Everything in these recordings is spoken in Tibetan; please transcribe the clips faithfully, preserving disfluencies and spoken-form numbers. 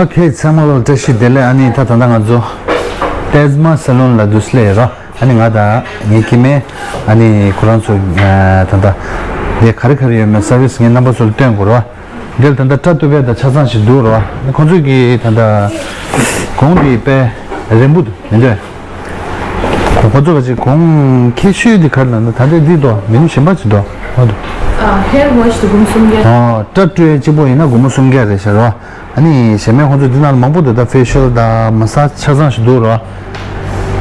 ཨོ་ཁེ། ཚང་མ་ལ་བཀྲ་ཤིས་བདེ་ལེགས། ཨ་ནི་ད་ད་ལྟ་ང་ཚོ་ཏེས་མ་སེ་ལུན་ལ་འདུག་སེ་སླེབས་ཡོད་ར། ཨ་ནི་ང་དང་ངའི་སྐྱེ་དམན་ཨ་ནི་ཁོ་རང་ཚོ་ད་ལྟ་དེ་ག་རེ་ག་རེ་ཡོད་མེད་སར་བིས་ངས་རྣམ་པ་ཚོ་ལ་སྟོན་དགོས་ར། འདིར་ད་ལྟ་སྐྲ་གཏུབ་པའི་ད་ཆ་ཚང་ཞིག་འདུག་ར། ཁོང་ཚོས་ཀྱིས་ད་ལྟ་གོང་དེ་དཔེ་རན་པོ་འདུག་མི་འདུག་ཁོ་ཚོ་ག་ཅིག་གོང་ཁེ་ཤོས་དེ་ག་རེ་ལབ་ན། ད་ལྟ་འདི་དོ་མི་ནུ་གཞན་པ་ཅིག་དོ་ཨ་དོ། ཨ། ཧེར་ཝོཤ་དུ་སྒོར་མོ་སུམ་བརྒྱ། ཨ། སྐྲ་བཀྲུ་ཡས་གཅིག་པོ་ཡིན་ན་སྒོར་མོ་སུམ་བརྒྱ་རེད་ཤག་ར། ཨ་ནི་གཞན་མའི་ཁོང་ཚོ་འདི་ནང་ལ་མང་པོ་འདུག་ད་ཕེ་ཤལ་དང་མ་སཱཇ་ཆ་ཚང་ཞིག་འདུག་ར།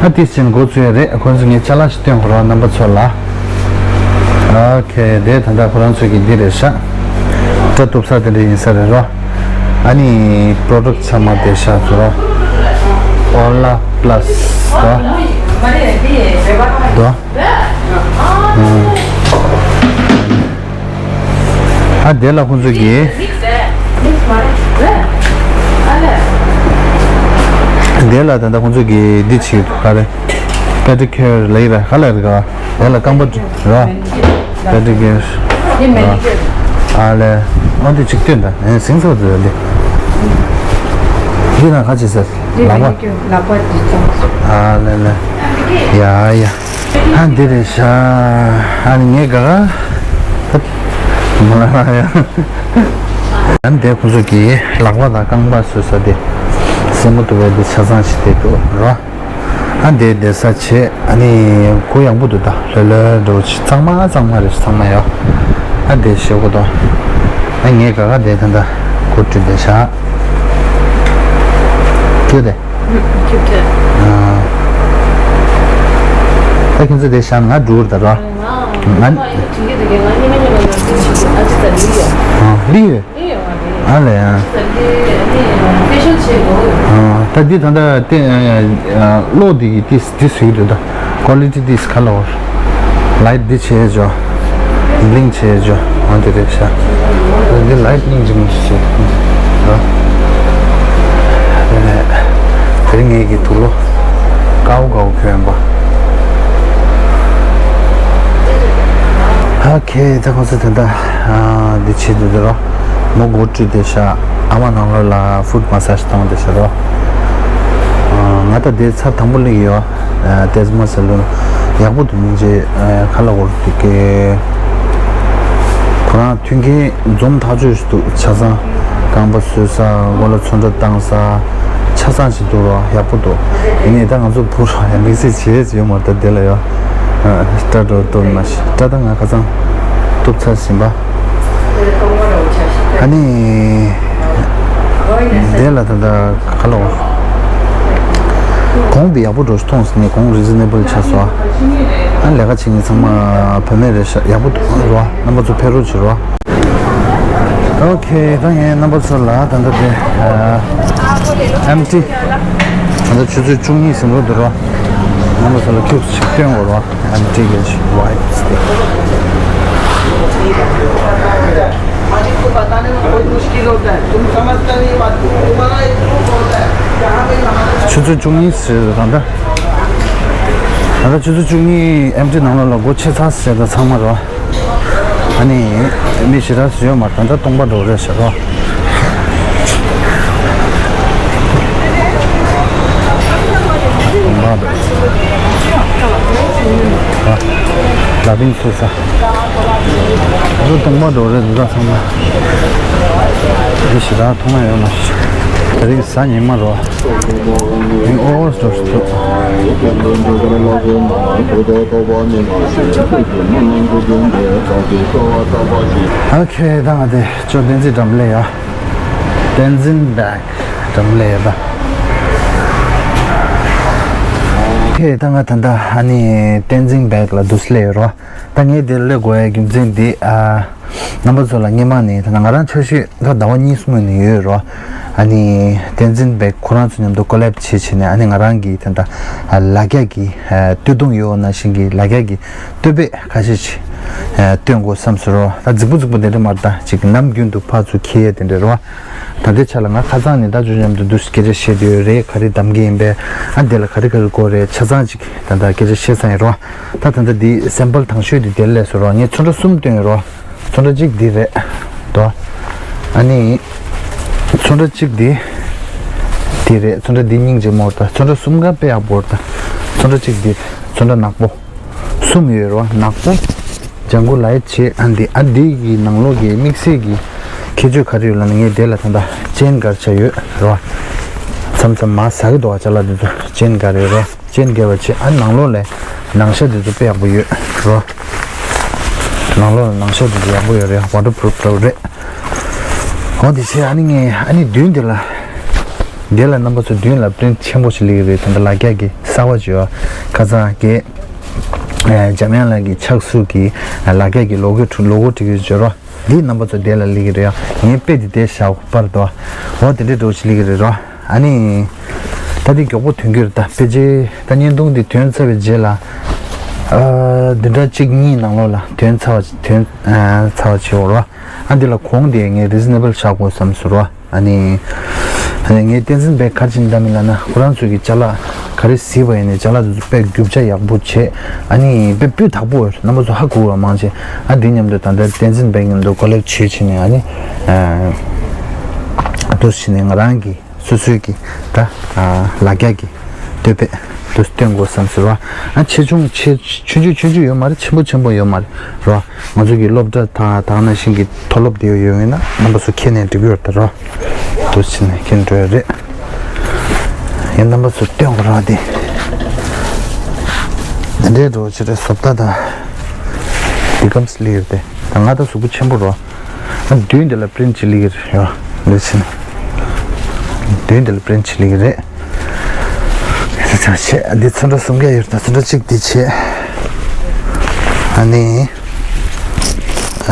ཨ་ཏིས་ཅན་འགོ་ཚུགས་ཡས་རེད། ཁོང་ཚོ་ངས་ཅ་ལག་ཞིག་སྟོན་དགོས་ར་རྣམ་པ་ཚོ་ལ། ཨོ་ཁེ། དེ་ད་ལྟ་ཁོ་རང་ཚོ་གི་འདི་རེད་ཤག་སྐྲ་གཏུབ་ས་དེ་འདྲ་ཡིན་ས་རེད་ར། ཨ་ནི་པྲོ་ཌག་ཚང་མ་དེ་ཤག་ཚོ་ར། ཨོ་ལ་པ་ལ་སི་དོ། དོ། ཨ་དེ་ལ་ཁོང་ཚོ་གིས། དེ་ལ་ད་ལྟ་ཁོང་ཚོ་གིས་འདི་བྱེད་ག་རེ། པེ་ཌི་ཁུར་ལ་ཡི་ར་ག་ལ་རེད་ག་དེ་ལ་རྐང་པ་ར། པེ་ཌི་ཁུར། ཨ་ལེ། ཨ་འདི་ཅིག་སྟོན་ད། ཨེ་ཟིང་ཚོ་འདི་འདི། འདི་ན་ག་ཅི་ཟེར། ལག་པ། ལག་པ་འདི་ཙམ། ཨ་ལེ་ལེ། ཡ་ཡ། ཨ་འདི་རེད་ཤག་ཨ་ནི་ངས་ག་ག་ད་མ་ལ་ཡ། ཨ་ནི་དེ་ཁོང་ཚོ་གི་ལག་པ་དང་རྐང་པ་བཟོ་ས་དེ་སེན་མོ་གཏུབ་པའི་དེ་ཆ་ཚང་ཞིག་དེ་འདུག་ར། ཨ་འདི་བསྡད་ས་བྱས། ཨ་ནི་གུ་ཡངས་པོ་འདུག་ད་ལྷོད་ལྷོད་འགྲོ་ཆེ་གཙང་མ་གཙང་མ་རེད་ཚང་མ་ཡོད། ཨ་འདི་ཞེ་པོ་འདུག་ཨ་ངས་ག་ག་དེ་ད་ད་གུ་བཀྲུས་བསྡད་ཤག་ཁྱོད་དེ། ཨ། ད་ཁྱོད་ཚོ་དེ་ཤག་ང་འགྲོ་གི་རེད་ད་ར། ང་། ཨ་ལི་ཡོད། ཨ་ལས། ཨ། ད་འདི་ད་ལྟ་ཏེ་གློག་འདི་ཏིས་ཏིས་ཡོད་འདུག་ད་ཀོ་ལི་ཊི་ཏིས་ག་ལ་བར། ལའིཊ་འདི་བྱས་ཅོ། བླིང་བྱས་ཅོ། འོ་དེ་རེད་ཤག་འདི་ལའིཊ་བླིང་བྱེད་མི་བྱེད། ཨ། དེ་ནས་དེ་རིང་ངེད་ཀྱི་དུག་ལོག་དཀར་པོ་དཀར་པོ་གྱོན་པ། ཨོ་ཁེ། ད་ཁོང་ཚོ་དེ་འདྲ་འདི་བྱེད་འདུག་དེ་རོ། མོ་གུ་བཀྲུས་བསྡད་ཤག་ཨ་མ་ནང་ལོགས་ལ་ཧྥུཊ་མ་སཱཇ་གཏོང་བསྡད་ཤག་རོ། ང་ད་དེ་ཚར་དང་པོ་སླེབས་ཡོད། ཏེས་མ་སེ་ལུན་ཡག་པོ་འདུག་མི་འཇེ་ཁ་ལ་འོར་དུ་ཀེ། ཁོ་རང་མཐུན་རྐྱེན་འཛོམས་ཐག་ཆོད་ཞིག་འདུག་ཆ་ཚང་རྐང་པ་བཟོས་ས། མགོ་ལ་ཚོན་ཁྲ་བཏང་ས། ཆ་ཚང་ཞིག་འདུག་རོ། ཡག་པོ་འདུག་ཡིན་ནའི་ད་ང་ཚོ་བུ་རོ་ཡང་དམིགས་བསལ་བྱེད་ཡོད་མ་རེད། ད་དེ་ལ་ཡོད། སྐྲ་འགྲོ་གཏུབ་མ་ཤི་སྐྲ་ད་ང་ཁ་ཚང་གཏུབ་ཚར་ཟིན་པ། ཨ་ནི། དེ་ལ་ད་ལྟ་ག་ལ་འོ། གོང་དཔེ་ཡག་པོ་འགྲོ་ཞིག་མཐོང་སོང་ནས་གོང་རི་ཛི་ནེ་བལ་ཆགས་སོང་། ཨ་ལས་ཀ་བྱེད་མཁན་ཚང་མ་བུད་མེད་རེད་ཤག་ཡག་པོ་འདུག་རོ། རྣམ་པ་ཚོ་ཕེབས་རོགས་བྱེད་རོ། ཨོ་ཁེ། ད་ངས་རྣམ་པ་ཚོ་ལ་ད་ལྟ་དེ་ཨེམ་ཊི། ད་ལྟ་ཆུ་ཚོད་བཅུ་གཉིས་ཟིན་འགྲོ་འདུག་རོ། རྣམ་པ་ཚོ་ལ་ཁྱུག་ཅིག་སྟོན་དགོས་རོ། ཨེམ་ཊི་གི་ཝའིབ་སི་དེ། ཆུ་ཚོད་བཅུ་གཉིས་ཟིན་ད་ལྟ། ད་ལྟ་ཆུ་ཚོད་བཅུ་གཉིས་ཨེམ་ཊི་ནང་ལོགས་ལ་སྒོ་ཕྱེ་ཚར་ཟེར། ད་ཚང་མ་རོ། ཨ་ནི་མི་ཞེ་དྲག་ཞིག་ཡོད་མ་རེད། ད་ལྟ་སྟོང་པ་འགྲོ་རེད་ཟེར་རོ། སྟོང་པ་འགྲོ། ཨ། ལ་ཕིང་ཚོ་ས། ད་ལྟ་སྟོང་པ་འགྲོ་རེད། འདི་དག་ཚང་མ་འདི་ཞེ་དྲག་མཐོང་ཡ་ཡོད་མ་རེད། དེ་རིང་གཟའ་ཉི་མ་རོ། ཨོ་སྟོབས་སུ་ཐུབ། ཨོ་ཁེ། ད་ང་དེ་ཅོ་བསྟན་འཛིན་འགྲམ་ལས་ཡ། བསྟན་འཛིན་བེག་འགྲམ་ལས་ཡ་ད། ཨོ་ཁེ། ད་ང་ད་ལྟ་ཨ་ནི་བསྟན་འཛིན་བེག་ལ་འདུག་སེ་སླེབས་ཡོད་རོ། ད་ངས་དེ་སླེབས་དགོས་ཡ་རྒྱུ་མཚན་འདི་ཨ། རྣམ་པ་ཚོ་ལ་སྔས་མ་ནས་ད་ང་རང་འཆར་གཞི་ད་ཟླ་བ་གཉིས་སྔོན་ནས་ཡོད་རོ། ཨ་ནི་བསྟན་འཛིན་བེག་ཁོ་རང་ཚོ་མཉམ་དུ་ཀོ་ལེབ་བྱེད་བྱས་ནས། ཨ་ནི་ང་རང་གི་ད་ལྟ་ལ་རྒྱ་གི་སྟོད་ཐུང་ཡོད་ནང་བཞིན་གྱི་ལ་རྒྱ་གི་སྟོད་པས་ཁ་ཤས་ཤིག་སྟོན་དགོས་བསམ་སོང་རོ། ད་རྫིག་པོ་རྫིག་པོ་དེ་འདྲ་མ་རེད། ད་ཅིག་ནམ་རྒྱུན་དུ་ཕར་ཚུར་འཁྱེར་ཡ་དེ་འདྲ་རོ། ད་ལྟའི་ཆ་ལ་ང་ཁ་སང་ནས་ད་ཅོ་མཉམ་དུ་འདུག་སེ་སྐད་ཆ་བཤད་བསྡད་ཡོད་རེད། ག་རེ་གདམ་གྱི་ཡིན་པས། ཨ་འདི་ལ་ག་རེ་ག་རེ་དགོས་རེད། ཆ་ཚང་ཅིག་ད་ལྟ་སྐད་ཆ་བཤད་ཚར་ཡིན་རོ། ད་ད་ལྟ་འདི་སེམ་པལ་དང་ཤོས་འདི་དེར་སླེབས་སོང་རོ། ངས་ཚོན་ཁྲ་གསུམ་བཏོན་ཡོད་རོ། ཚོན་ཁྲ་གཅིག་འདི་རེད་དོ། ཨ་ནི་ཚོན་ཁྲ་གཅིག་འདི། དེ་རེད། ཚོན་ཁྲ་འདི་སྙིང་རྗེ་མོ་རེད་ད། ཚོན་ཁྲ་གསུམ་ཀ་དཔེ་ཡག་པོ་རེད་ད། ཚོན་ཁྲ་གཅིག་འདི་ཚོན་ཁྲ་ནག་པོ། གསུམ་ཡོད་རེད་བ། ནག་པོ། ལྗང་གུ་ལའི་བྱེད། ཨ་འདི་ཨ་འདི་གི་ནང་ལོགས་ཀྱི་དམིགས་བསལ་གྱི་ཁྱད་ཆོས་ག་རེ་ཡོད་ལབ་ན། ངས་དེ་ལ་ད་ལྟ་ཅན་དཀར་ཆ་ཡོད་རེད་བ། མཚམས་མཚམས་མར་ཟག་གི་འདུག་བ། ཅ་ལག་འདི་ཚོ་ཅན་དཀར་རེད་རེད་བ། ཅན་དཀར་བ་བྱེད། ཨ་ནང་ལོགས་ལ་ནང་ཤ་འདི་ཚོ་དཔེ་ཡག་པོ་ཡོད་རེད་བ། ནང་ལོགས་ལ་ནང་ཤ་འདི་ཚོ་ཡག་པོ་ཡོད་རེད། ཝ་ཊར་པུ་རུབ་འདྲ་བོ་རེད། འོ་དེ་བྱས། ཨ་ནི་ངས་ཨ་ནི་མདུན་འདི་ལ། འདི་ལ་རྣམ་པ་ཚོ་མདུན་ལ་པི་རིན་ཊི་ཆེན་པོ་ཞིག་སླེབས་ཀྱི་རེད། ད་ལྟ་ལག་རྒྱག་གི་གསར་པ་བྱོས། ཁ་སང་གི་ཨ་འཇམ་དབྱངས་ལགས་ཀྱི་ཕྱག་ཟུར་གྱི་ཨ་ལག་རྒྱག་གི་ལོ་གོ་ཊི་ལོ་གོ་བྲིས་ཀྱི་བྱོས་རོགས། འདི་རྣམ་པ་ཚོ་འདི་ལ་སླེབས་ཀྱི་རེད། ངའི་དཔེ་འདི་འདི་བཞག་པར་དོ། འོ་དེ་འདྲའི་འདྲ་བོ་ཞིག་སླེབས་ཀྱི་རེད་རོ། ཨ་ནི་ད་འདི་མགྱོགས་པོ་ཐོན་གྱི་རེད། ད་ཕལ་ཆེར་ད་བརྙན་ཐུང་འདི་ཐོན་ཚར་བའི་རྗེས་ལ། ཨ་བདུན་ཕྲག་གཅིག་གཉིས་ནང་ལོགས་ལ་ཐོན་ཚར་བ་ཐོན་ཨ་ཚར་བ་བྱེད་འོ་རོ། ཨ་འདི་ལ་གོང་དེ་ངས་རི་ཛི་ནེ་བལ་ཆགས་དགོས་བསམ་སོང་རོ། ཨ་ནི་ཨ་ནི་ངས་བསྟན་འཛིན་སྦེ་ག་རེ་བྱས་ནས་བཏང་མིན་ལབ་ན། ཁོ་རང་ཚོ་གི་ཅ་ལག་ག་རེ་གཟིགས་པ་ཡིན་ནའི་ཅ་ལག་དེ་ཚོ་དཔེ་རྒྱུ་ཆ་ཡག་པོ་བྱས། ཨ་ནི་དཔེ་སྤུས་དག་པོ་ཡོད། རྣམ་པ་ཚོ་ཧ་གོ་བ་མང་ཆེ། ཨ་འདི་མཉམ་དུ་ད་ལྟ་བསྟན་འཛིན་སྦེ་མཉམ་དུ་ཀོ་ལེབ་བྱས་བྱས་ནས། ཨ་ནི་ཨ་འདུག་བྱས་ནས་ང་རང་གི་སོ་སོའི་གི་ད་ཨ་ལག་རྒྱག་གི་སྟོད་པས་དུ་སྟོན་དགོས་བསམ་ཟེར་བ། ཨ་ཆེ་ཆུང་ཆེ་ཆུང་ཆུང་ཆུང་ཆུང་ཡོད་མ་རེད། ཆེན་པོ་ཆེན་པོ་ཡོད་མ་རེད་རོ། ང་ཚོ་གི་སློབ་གྲྭ་དང་ད་ག་ནང་བཞིན་གྱི་མཐོ་སློབ་དེ་ཡོད་ཡོད་ཡིན་ན་རྣམ་པ་ཚོ་ཁྱེར་ནས་འགྲིག་གི་ཡོད་ད་རོ། དུ་ཕྱིན་ནས་ཁྱེར་འགྲོ་ཡ་རེད། ཡིན་རྣམ་པ་ཚོ་སྟོན་དགོས་ར་དེ། འདི་འདྲའི་འགྲོ་ཕྱིར་བཟོ་ལྟ་དང་། འདི་གམ་སི་ལི་ཡོད་དེ། ད་ང་ད་གཟུགས་པོ་ཆེན་པོ་རོ། མདུན་འདི་ལ་པི་རིན་ཊི་ཅིག་སླེབས་ཀྱི་རེད་ཡ། འདི་ཕྱིན། མདུན་འདི་ལ་པི་རིན་ཊི་ཅིག་སླེབས་ཀྱི་རེད། ཚོན་ཁྲ་གསུམ་ཀ་ཡོད། ད་ཚོན་ཁྲ་གཅིག་འདི་བྱས། ཨ་ནི། ཨ་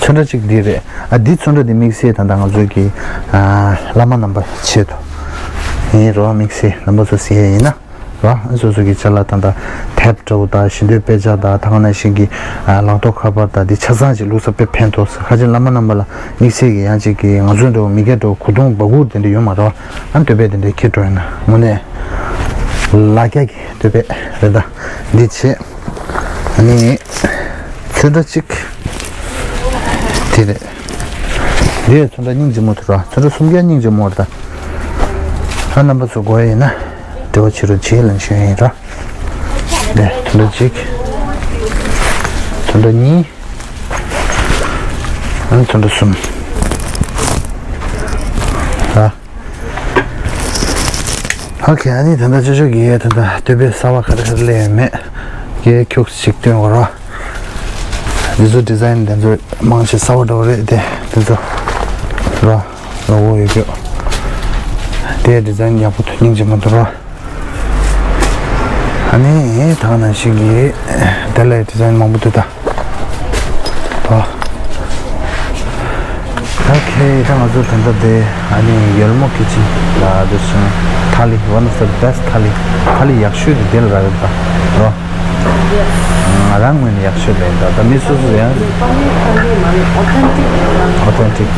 ཚོན་ཁྲ་གཅིག་འདི་རེད། ཨ་འདི་ཚོན་ཁྲ་འདི་དམིགས་བསལ་ད་ལྟ་ང་ཚོའི་གི་ཨ་བླ་མ་རྣམ་པ་ཆེད་དུ་ཡིན་རོ། དམིགས་བསལ་རྣམ་པ་ཚོ་གཟིགས་ཡ་ཡིན་ན་རོ། ཨ་སོ་སོ་གི་ཅ་ལག་ད་ལྟ་དེབ་འདྲ་བོ་དང་ཞི་འདོད་དཔེ་ཆ་དང་ད་ག་ནང་བཞིན་གི་ཨ་ལག་ཐོགས་ཁ་པར་དང་འདི་ཆ་ཚང་ཅིག་བླུགས་ས་དཔེ་ཕན་ཐོགས་ས། ཁ་ཅིག་བླ་མ་རྣམ་པ་ལ་དམིགས་བསལ་གྱི་ཡང་ཅིག་གི་ང་ཚོ་འདྲ་བོ་མི་སྐྱ་འདྲ་བོ་གོས་ཐུང་སྦ་གུར་དེ་འདྲ་ཡོད་མ་རེད་བ། ཨ་སྟོད་པས་དེ་འདྲའི་ཁྱེར་འགྲོ་ཡིན་ན་དངོས་གནས་ལ་རྒྱ་གི་སྟོད་པས་རེད་ད། འདི་བྱས། ཨ་ནི་ཚོན་ཁྲ་གཅིག་དེ་རེད། འདི་ཚོན་ཁྲ་སྙིང་རྗེ་མོ་དེ་རེད་བ། ཚོན་ཁྲ་གསུམ་ཀ་སྙིང་རྗེ་མོ་རེད་ད། ཨ་རྣམ་པ་ཚོ་དགོས་ཡིན་ན་འབྲེལ་བ་བྱེད་རོགས་བྱེད་ལབ་ཞུ་ཡིན་ར། ནས་ཚོན་ཁྲ་གཅིག་ཚོན་ཁྲ་གཉིས། ཨ་ནི་ཚོན་ཁྲ་གསུམ། ཨ། ཨོ་ཁེ། ཨ་ནི་ད་ལྟ་ཅོ་ཅོ་གིས་ད་ལྟ་སྟོད་པས་གསར་པ་ག་རེ་ག་རེ་སླེབས་ཡོད་མེད་ཀྱི་ཁྱུག་ཅིག་སྟོན་དགོས་ར། འདི་ཚོ་ཌི་ཛའིན་འདི་ཚོ་མང་ཆེ་གསར་པ་འདྲ་བོ་རེད་དེ། འདི་ཚོ་ར་ལོ་གོ་ཡོད་རྒྱུ། དེ་ཌི་ཛའིན་ཡག་པོ་འདུག་སྙིང་རྗེ་མོ་འདུག་ར། ཨ་ནི་ད་ག་ནང་བཞིན་གྱི་དེ་ལ་ཌི་ཛའིན་མང་པོ་འདུག་ད། ཨ། ཨོ་ཁེ། ད་ང་ཚོ་ད་ལྟ་དེ་ཨ་ནི་ཡོལ་མོ་ཁི་ཆན་ལ་འདུག་སོང་། ཐ་ལི་one of the best ཐ་ལི། ཐ་ལི་ཡག་ཤོས་དེ་དེ་ལ་རག་གི་ད་རོ། ང་རང་ངོས་ནས་ཡག་ཤོས་ལ་ཡིན་ད། ད་མི་སོ་སོ་ཡང་། ཨོ་ཐེན་ཊིག་ཨོ་ཐེན་ཊིག་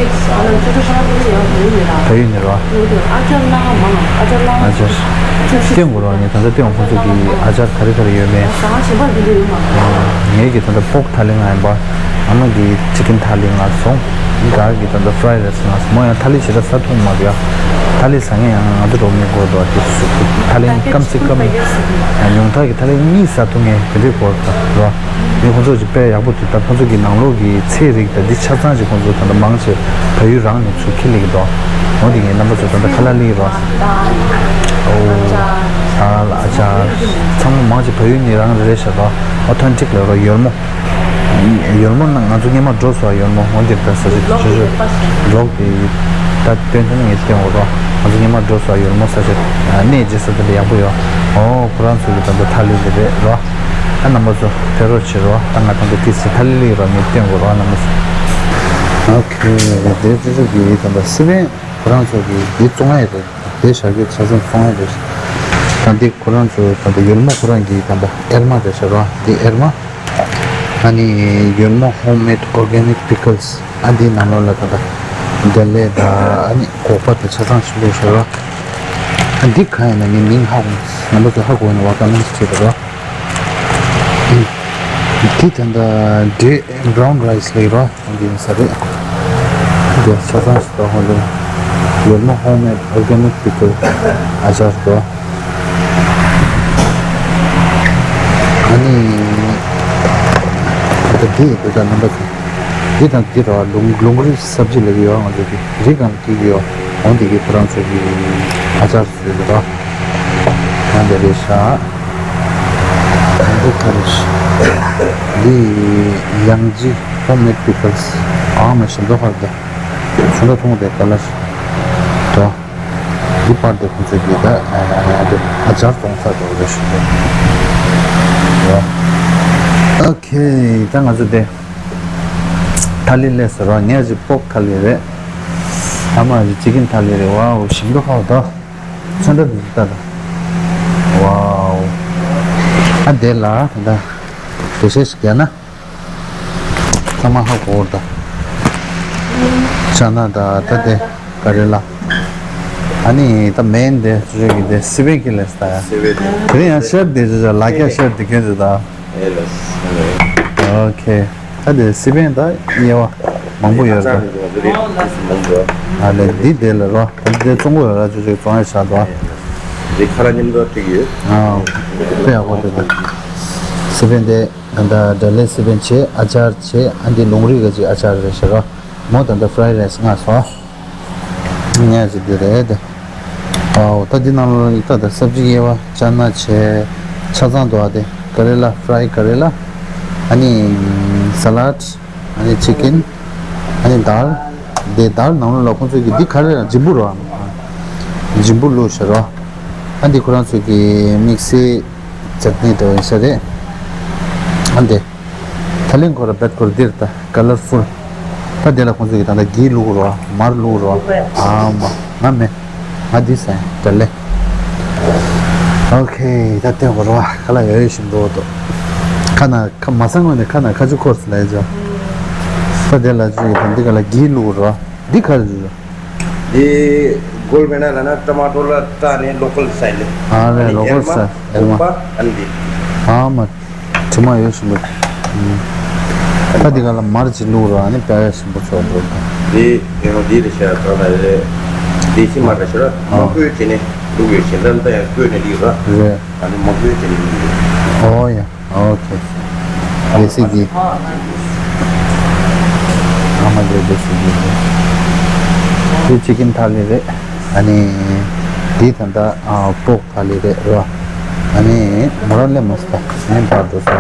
བལ་ཡུལ་ནས་རོ། ཨ་ཅར་སྟོན་དགོས་རོགས། ངས་ད་ལྟ་སྟོན་ཁོང་ཚོ་གི་ཨ་ཅར་ག་རེ་ག་རེ་ཡོད་མེད། ངས་ཀྱི་ད་ལྟ་པོག་ཐ་ལི་ང་ཡིན་པ། ཨ་མ་གི་ཅི་ཀིན་ཐ་ལི་ང་བཟུང་། ག་གི་ད་ལྟ་ཕ་རའི་རའི་སི་ང་བཟུང་། མོ་ཡང་ཐ་ལི་ཞེ་དྲག་ཟ་ཐུབ་མ་རེད་ཡ། ཐ་ལི་ཟ་མཁན་ཡང་ང་ཚོ་འགྲོ་མི་དགོས་འདུག་དེ་སུ་ཐ་ལི་སྐམ་སི་སྐམ། ཉུང་མཐའ་གི་ཐ་ལི་གཉིས་ཟ་ཐུབ་མཁན་དེ་འདྲའི་སྐོར་དང་རོ། ངས་ཁོང་ཚོ་ཅིག་དཔེ་ཡག་པོ་འདུག་ད་ཁོང་ཚོ་གི་ནང་ལོགས་ཀྱི་ཚལ་རིགས་དང་འདི་ཆ་ཚང་ཅིག་ཁོང་ཚོ་ད་ལྟ་མང་ཆེ་བལ་ཡུལ་རང་ནས་ཚུར་འཁྱེར་སླེབས་ཀྱི་འདུག་འོ་དེ་ངས་རྣམ་པ་ཚོ་ད་ལྟ་ཁ་ལག་སླེབས་རོགས། ཨོ། ཨ་ཅར་ཚང་མ་མང་ཆེ་བལ་ཡུལ་ནས་རང་རེ་རེ་བཞག་རོགས། ཨོ་ཐེན་ཊིག་ལ་རོ། ཡོལ་མོ། ཡོལ་མོ་ན་ང་ཚོ་སྔོན་མ་འགྲོ་སོང་། ཡོལ་མོ་འོ་འདིར་ད་ས་ཆ་ཅོ་ཅོ་བི་ལོག་དེ་ད་སྟོན་ཐུབ་ན་ངས་སྟོན་དགོས་རོགས། ང་ཚོ་སྔོན་མ་འགྲོ་སོང་། ཡོལ་མོ་ས་ཆ་གནས་རྗེས་ས་དེ་འདྲ་ཡག་པོ་ཡོད། ཨོ་ཁོ་རང་ཚོ་གི་ད་ལྟ་ཐ་ལི་འདི་རེད་རོ། ཨ་རྣམ་པ་ཚོ་ཕེབས་རོགས་བྱེད་རོགས། ད་ང་ད་ལྟ་ཏི་སི་ཐ་ལི་སླེབས་རོགས། ངས་སྟོན་དགོས་རོགས་རྣམ་པ་ཚོ། ཨོ་ཁེ། དེ་ཅོ་ཅོ་གི་ད་ལྟ་སི་པན་ཁོ་རང་ཚོ་གི་འདི་བཙོང་ཡ་རེད། དེ་ཞག་གི་ཆ་ཚང་བཙོང་ཡ་རེད། ད་འདི་ཁོ་རང་ཚོ་ད་ལྟ་ཡོལ་མོ་ཁོ་རང་གི་ད་ལྟ་ཨེར་མ་རེད་ཤག་རོ། འདི་ཨེར་མ། ཨ་ནི་ཡོལ་མོ་ཧོམ་མེད་ཨོར་གེ་ནིག་པི་ཀལ་སི། ཨ་འདི་ནང་ལོགས་ལ་ད་ལྟ་འབྲས་ལེ་དང་ཨ་ནི་སྒོག་པ་དང་ཆ་ཚང་ཞིག་བླུགས་ཤག་རོ། ཨ་འདི་གང་ཡིན་ན་ངའི་མིང་ཧ་གོ་མ་སོང་། རྣམ་པ་ཚོ་ཧ་གོ་ཡིན་ན་ཝ་ཀ་མེན་ཊི་བྲིས་རོགས། འདི་ད་ལྟ་འབྲས་བྷ་རའུན་རའི་སི་ལབ་རོ། འདི་ཡིན་ས་རེད། འདི་ཆ་ཚང་ཞིག་ད་ཧོ་ལེ། ལོ་མ་ཧོམ་མེད་ཨོར་གེ་ནིག་པི་ཀལ་ཨ་ཅར་དོ། ཨ་ནི་ད་འདི་འདི་ད་རྣམ་པ་ཚོ། འདི་དང་འདི་ར་ལུང་ལུང་རིགས་སབ་ཇི་ལབ་ཀྱི་ཡོད། ང་ཚོ་འདི་རི་གང་སྐྱེ་གི་ཡོད། འོན་ཏེ་གི་ཁོ་རང་ཚོ་གི་ཨ་ཅར་བཟོས་ཀྱི་ར། ཡང་འདི་རེད་ཤག་འདི་ག་རེ་ཤག་འདི་ཡང་ཇི་ཧོམ་མེད་པི་ཀལ་ཨ་མ་ཞིམ་པོ་ཧ་གི། ཚོན་ཁྲ་མཐོང་དེ་ཀ་ལར་དོ། འདི་པར་དེ་ཁོང་ཚོས་གི་ད་ཨ་ཅར་གཏོང་ས་དོ་རེ་ཞིག་དོ། ཨོ་ཁེ། ད་ང་ཚོ་དེ་ཐ་ལི་ལས་ཟེར་བ་ངས་ཅིག་པོག་ཐ་ལི་རེད། ཨ་མ་ཅིག་ཅི་ཀིན་ཐ་ལི་རེད། ཝའོ་ཞིམ་པོ་ཧ་དོ། ཚོན་ཁྲ་འདི་ལྟ་དང་། ཝའོ། ཨ་དེ་ལ་ད་དེ་ཤེས་ཤིག་ཡ་ན། ཚང་མ་ཧ་གོ་བར་ད། ཅ་ན་ད་ད་དེ་ག་རེ་ལ། ཨ་ནི་ད་མེན་དེ་ཅུ་ཅུ་གི་དེ་སི་པན་གི་ལས་ད་ཡ། སི་པན་དེ། དེ་ཡང་ཤར་དེ་ཅུ་ཅུ་ལ་ཀྱ་ཤར་དེ་གན་ཅུ་ད། ཨེ་ལས། ཨོ་ཁེ། ད་དེ་སི་པན་ད་དབྱེ་བ་མང་པོ་ཡོད་རེད། ཨ་ལས་འདི་དེ་ལ་རོ། ད་དེ་བཙོང་གོ་ཡོད་ར་ཅུ་ཅུ་བཙོང་ཡ་ཤ་དོ། དེ་ཁ་ར་མཉམ་དུ་ཐུག་ཡོད། ཨ་དཔེ་ཡག་པོ་དེ་ད། སི་པན་དེ། ད་ལྟ་དགྲ་ལྷའི་སི་པན་བྱས། ཨ་ཅར་བྱས། ཨ་འདི་ལུང་རིགས་ག་ཅིག་ཨ་ཅར་རེད་ཤག་ར། མོ་ད་ལྟ་ཧྥ་རའི་རའི་སི་ང་སོ། ངས་ཅིག་འདི་རེད་དེ། ཨའོ་ད་འདི་ནང་ལ་ཡིག་ད་ད་སབ་ཇི་དབྱེ་བ་ཅ་ན་བྱས། ཆ་ཚང་འདུག་ཨ་དེ་ཀ་རེ་ལ་ཧྥ་རའི་ཀ་རེ་ལ། ཨ་ནི་ས་ལད། ཨ་ནི་ཅི་ཀིན། ཨ་ནི་དཱལ། དེ་དཱལ་ནང་ལོགས་ལ་ཁོང་ཚོས་ཀྱི་འདི་ག་རེ་ར་འཇིམ་བུ་རོ། འཇིམ་བུ་བླུགས་ཤག་རོ། ཨ་འདི་ཁོ་རང་ཚོས་ཀྱི་དམིགས་བསལ་ཅེ་ཊི་ནི་དེ་ཡིན་ས་རེད། ཨ་འདི། ཐ་ལེན་ཁོ་ར་བེད་ཁོ་ར་འདིར་ད་ཀ་ལར་ཕུལ། ད་དེ་ལ་ཁོང་ཚོས་ཀྱི་ད་ལྟ་གི་བླུགས་རོ། མར་བླུགས་རོ། ཨ་མ་ང་མེད། ང་འདི་ཟ་ཡ་དྲ་ལེ། ཨོ་ཁེ། ད་ལྟ་བར་བ་ཁ་ལག་ཡོད་ཡོད་བཞིན་འགྲོ་འདུག་ཁ་ན་ཁ་མ་སང་ངོས་ནས་ཁ་ན་ཁ་ཆུ་འཁོར་སི་ལ་ཡ་ཇོ། ད་དེ་ལ་ཅིག་ད་འདི་ག་ལ་གི་བླུགས་རོ། འདི་ག་རེ་ཇོ། འདི་གོལ་མེ་ན་ལ་ན་ཊ་མ་ཊོ་ལ་ཊ་ནི་ལོ་ཀལ་སི་ཊལ་ལེ། ཨ་ནི་ལོ་ཀལ་སི་ཊལ་ཨེ་མ། ཨ་ནི་འདི། ཨ་མ། དྲི་མ་ཡོད་བཞིན་པ། ད་འདི་ག་ལ་མར་ཅིག་བླུགས་རོགས། ཨ་ནི་པ་ཡ་བཞིན་པ་ཚོ་འགྲོ་དང་། འདི་ཡང་འདི་རེད་ཤག་ད་ལ་རེད། འདི་ཤི་མ་རེད་ཤག་ར། མ་བསྐོལ་བྱས་ནས་བླུགས་ཡོད་ཤག་ད་ལྟ་ཡང་བསྐོལ་ནས་བླུགས་ར། རེད། ཨ་ནི་མ་བསྐོལ་བྱས་ནས་བླུགས་ཡོད། ཨོ་ཡ། ཨོ་ཁེ། ལེ་སི་གི། ཨ་མ་རེད་ལེ་སི་གི། འདི་ཅི་ཀིན་ཐ་ལི་རེད། ཨ་ནི་འདི་ད་ལྟ་ཨ་པོག་ཐ་ལི་རེད་རོ། ཨ་ནི་མོ་རང་ལེ་མ་སྟ་ནི་བར་དུ་ས།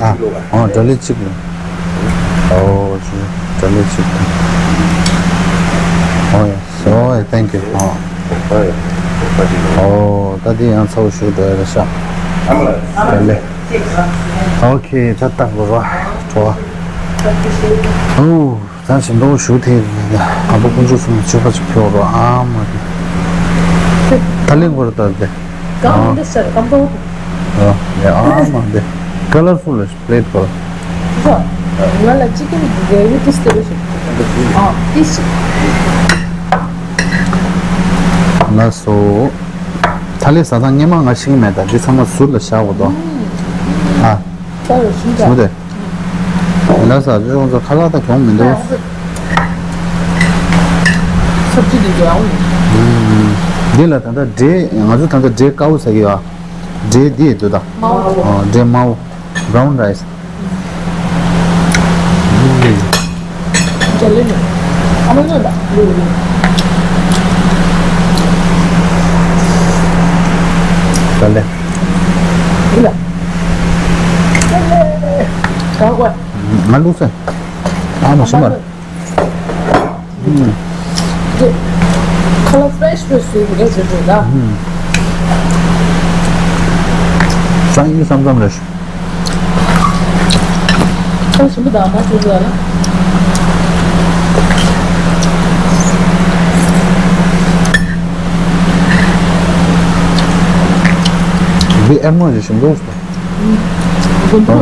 ཨ་ཨོ་དྲ་ལི་གཅིག་ལ། ཨོ་དྲ་ལི་གཅིག་ལ། ཨོ་ཡ། So, thank you. ཨོ། ཨོ་ད་འདི་ཡང་ཚ་བོ་ཞུ་འགྲོ་ཡ་རེད་ཤག་དྲ་ལི། ཨོ་ཁེ། ད་ལྟ་བར་བ་བྲོ་བ། ཨོ། ད་ཞིམ་པོ་ཞུ་ཐེ། ཨ་པོ་ཀུན་སྤྱོད་གསུམ་ལ་མཆོད་པ་ཅིག་ཕུལ་རོགས། ཨ་མ་དེ་ད་ལེན་གོ་ར་ད་དེ། གང་འདི་ཟེར་ཀམ་པོ། ཨ་ཡ། ཨ་མ་དེ་ཀ་ལར་ཕུལ་ལ་པླེ་ཊི་གོ། ང་ལ་ཅི་ཀིན་གི་རེ་བི་ཏིས་ཏེ་རེ་ཞིག་ཨ་ཏིས་ཞིག་ལགས་སོ། ཐ་ལེ་ཟ་ཐང་སྔན་མ་ང་ཤེས་ཀྱི་མེད། ད་འདི་ཚང་མ་ཟུར་ལ་བཞག་དགོས་དོ། ཨ། ད་རེ་ཞིང་ད། ཟུར་དེ། ལ་ས་ཅུ་ཅུང་ཚོ་ཁ་ལག་ད་གྱོང་མི་འདུག་སབ་ཇི་འདི་འདྲ་ཨང་། འདི་ལ་ད་ལྟ་འབྲས་ང་ཚོ་ད་ལྟ་འབྲས་དཀར་པོ་ཟ་གི་ཡོད། འབྲས་འདི་འདུག་ད། མའོ། ཨ་འབྲས་དམར་པོ། བྷ་རའུན་རའི་སི། ཇ་ལེ་ནི། ཨ་མ་ནོ་ད། ལུ་ལུ། ཇ་ལེ། ལུ་ལ། ཇ་ལེ། ག་གོ། ང་ལུག་ས། ཨ་མ་ཤི་མ། ཁ་ལག་ཕ་རེ་ཤི་ཕ་རེ་ཤི་བཟོས་པའི་རེད་ཟེར་འགྲོ་ད། སང་ཉིན་བསམ་བསམ་རེད། ཁ་ཞིམ་པོ་དང་མ་བཟོས་ཟེར་ལ། འདི་ཨེ་མོ་ཞིག་ཞིམ་པོ་ཟེར། དགུན་དུ།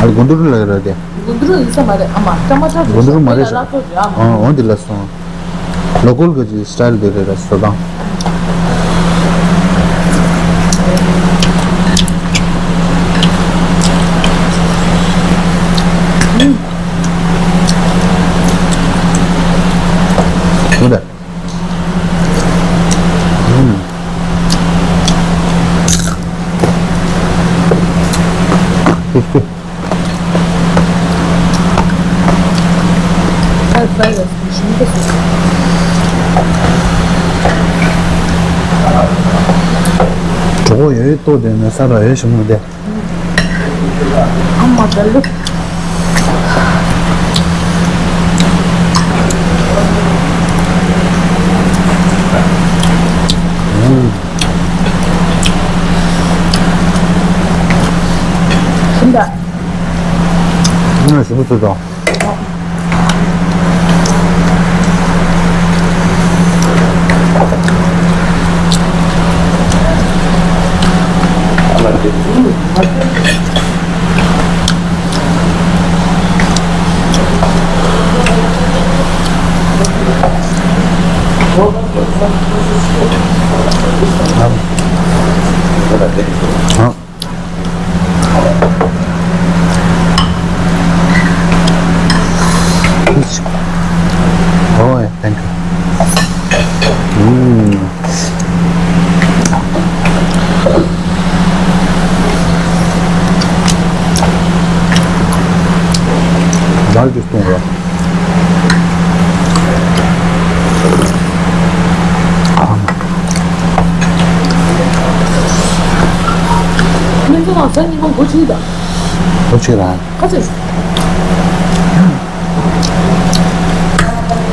ཨ་དགུན་དུ་ལ་ར་དེ། དགུན་དུ་ཡིན་ས་མ་རེད་ཨ་མ། ཊ་མ་ཊ་དགུན་དུ་མ་རེད་ཤག་ཨ་འོ་འདི་ལ་སོང་། ལོ་ཀལ་གི་སི་ཊལ་འདི་རེད་ར་བཟོ་སྟངས། གྲོད་ཁོག་ཡོད་ཡོད་ལྟོགས་བསྡད་ནས་ས་ར་ཡོད་ཞུ་མོ་དེ། ཨ་མ་དལ་ལུ། ཁྱིམ་ད། ང་ཞུ་བུ་ཚོ་དང་། Oh, yeah, thank you. Mm. Dal just don't work. སྨན་ཚོང་ལ་ཟ་ཉི་མ་འགོ་ཁྲིད་དང་། འགོ་ཁྲིད་རང་། ཁ་ཚོད།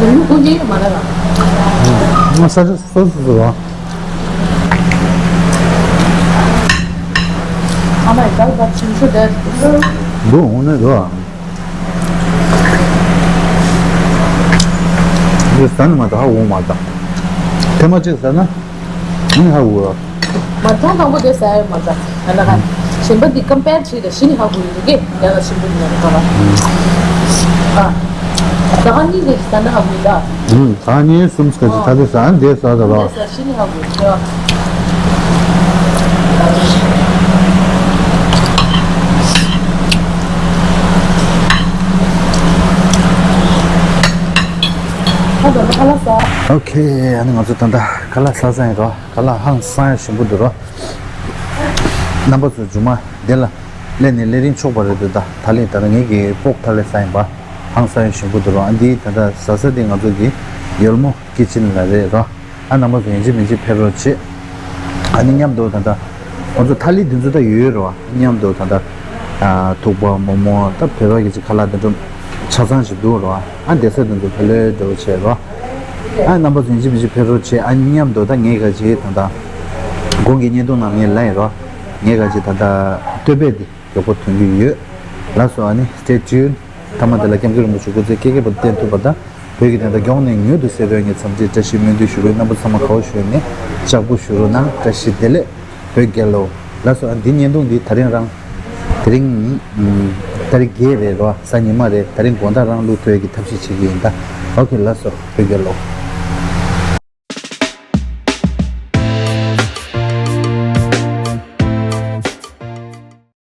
ཡང་མི་འགོ་ཉེ་ཡོད་མ་རེད་ལ། ང་ས་ཆ་སོ་སོ་སོ་རང་། ཨ་མ་ཡི་གལ་བ་ཆུང་ཆུང་དེ། འདུག་འོང་ནས་འདུག་ཨ། འདི་ཟ་ནི་མ་ད་ཧ་འོང་མ་ད། ཐེངས་མ་གཅིག་ཟ་ན། ཨ་ནི་ཧ་འོང་། མ་ཐོང་དང་པོ་དེ་ཟ་ཡ་མ་ད། ད་ལ་ཁ། གཞན་པ་འདི་ཀམ་པེར་བྱས་ད་གཞི་ནི་ཧ་གོ་ཡོད་ཀྱི་ཡ་ལ་ཆེན་པོ་ཡིན་ན་ད་ལ། ཨ། ད་ག་གཉིས་ལས་ཟ་ན་ཧ་གོ་ཡོད་ད། ད་གཉིས་གསུམ་ཀ་ཅི་ད་དེ་ཟ་འདི་ཟ་ད་རོ། ད་གཞི་ནི་ཧ་གོ་ཡོད་ད། ཁ་ལག་ཟ། ཨོ་ཁེ། ཨ་ནི་ང་ཚོ་ད་ལྟ་ཁ་ལག་ཟ་ས་ཡིན་རོ། ཁ་ལག་ཧང་སང་ཞིམ་པོ་འདུག་རོ། རྣམ་པ་ཚོ་རྗེས་མ་འདི་ལ་སླེབས་ནས་སླེབས་རིན་ཆོག་པ་རེད་འདུག་ད་ད་ལན་ད་ལྟ་ངེད་ཀྱི་པོག་ཐ་ལེ་ཟ་ཡིན་པ། ཧང་སང་ཞིམ་པོ་འདུག་རོ། ཨ་འདི་ད་ལྟ་ཟ་ས་འདི་ང་ཚོ་གི་ཡོལ་མོ་ཀི་ཅན་ལ་རེད་རོ། ཨ་རྣམ་པ་ཚོ་ཡིན་གཅིག་མིན་གཅིག་ཕེབས་རོགས་བྱེད། ཨ་ནི་མཉམ་དུ་ད་ལྟ་ང་ཚོ་ཐ་ལི་འདི་ཚོ་ད་ཡོད་ཡོད་རོ། མཉམ་དུ་ད་ལྟ་ཐུག་པ་མོག་མོག་ད་བོད་པ་གི་ཅིག་ཁ་ལག་འདི་འདྲ་ཆ་ཚང་ཞིག་འདུག་རོ། ཨ་འདི་ཚོ་འདི་ཚོ་ཕེབས་ལོས་འགྲོ་བྱེད་རོ། ཨ་རྣམ་པ་ཚོ་ཡིན་གཅིག་མིན་གཅིག་ཕེབས་རོགས་བྱེད། ཨ་མཉམ་དུ་ད་ངས་ག་ཅིག་ད་ལྟ་གོང་གི་བརྙན་ཐུང་ནང་ངས་ལབ་ཡིན་རོ། ངས་ག་ཅིག་ད་ལྟ་བསྟོད་པ་འདི་མགྱོགས་པོ་ཐོན་གྱི་ཡོད། ལགས་སོ། ཨ་ནི་stay tuned། མཐའ་མ་དེ་ལ་སྐྱབས་མགོན་རིན་པོ་ཆེ་སྐུ་ཚེ་བསྐལ་བརྒྱའི་བར་དུ་བརྟན་ཐུབ་པ་དང་། བོད་ཀྱི་བདེན་མཐའ་མགྱོགས་ནས་མྱུར་དུ་གསལ་བའི་ངེས་འཚམས་ཀྱི་བཀྲ་ཤིས་སྨོན་འདུན་ཞུ་གི་ཡོད། རྣམ་པ་ཚང་མ་དགའ་བོ་ཞུས་ནས་ལྕགས་པོ་ཞུ་རོགས་གནང་། བཀྲ་ཤིས་བདེ་ལེགས། བོད་རྒྱལ་ལོ། ལགས་སོ། ཨ་འདི་བརྙན་ཐུང་འདི་ད་རིང་རང་། དེ་རིང་ཨུམ། ཏ་རིག་བརྒྱད་རེད་རོ། གཟའ་ཉི་མ་རེད། ད་རིང་དགོང་དག་རང་བླུག་ཐུབ་ཡས་ཀྱི་ཐབས་ཤེས་བྱེད་ཀྱི་ཡིན་ད། ཨོ་ཁེ། ལགས་སོ། བོད་རྒྱལ་ལོ།